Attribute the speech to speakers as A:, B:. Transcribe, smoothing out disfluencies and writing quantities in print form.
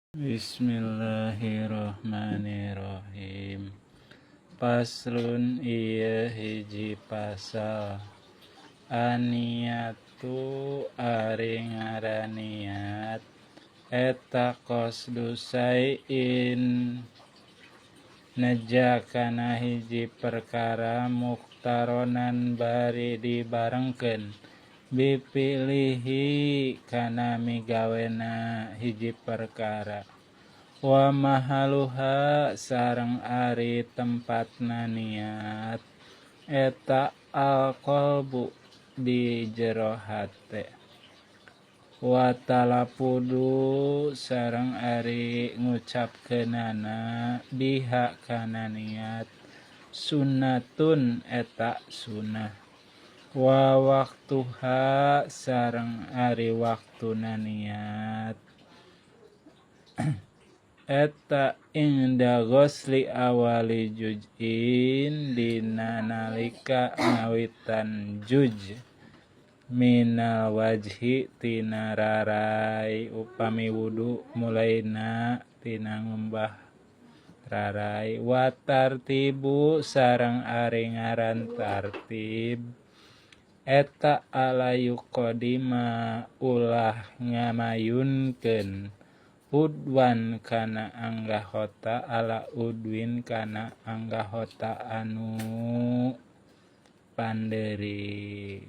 A: Bismillahirrahmanirrahim. Faslun ieu hiji pasal. Aniyatu ari ngaran niat eta qasdu syai'in neja kana hiji perkara muqtaronan bari dibarengkeun bifi'lihi kana migawena hiji perkara wa mahalluha sareng ari tempatna niat eta al-qalbu di jero hate wa talaffudu sareng ari ngucapkeunana biha kana niat sunnatun eta sunnah wa waqtuha sareng ari waktuna niat eta inda ghusli awali juz'in dina nalika ngawitan juz minal wajhi tina rarai upami wudu mulaina tina ngumbah rarai wa tartibu sareng ari ngaran tartib eta alla yuqaddima ulah ngamayunkeun udwan kana anggota ala udwin kana anggota anu pandeuri.